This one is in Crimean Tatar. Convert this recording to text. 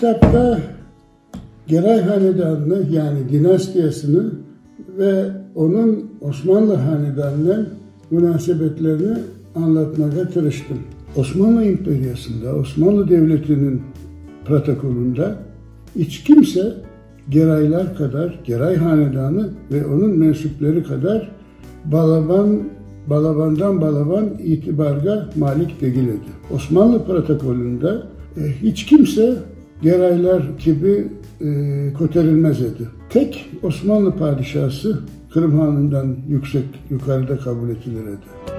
kitapta Geray Hanedanını, yani dinastiyasını ve onıñ Osmanlı hanedanınen munasebetlerini añlatmağa tırıştım. Osmanlı imperiyasında, Osmanlı devletiniñ protokolında iç kimse Geraylar qadar, Geray hanedanı ve onıñ mensüpleri qadar balaban, balabandan balaban itibarğa malik degil edi. Osmanlı protokolında hiç kimse Geraylar kibi köterilmez edi. Tek Osmanlı padişası Qırım hanından yüksek, yuqarıda qabul etilir edi.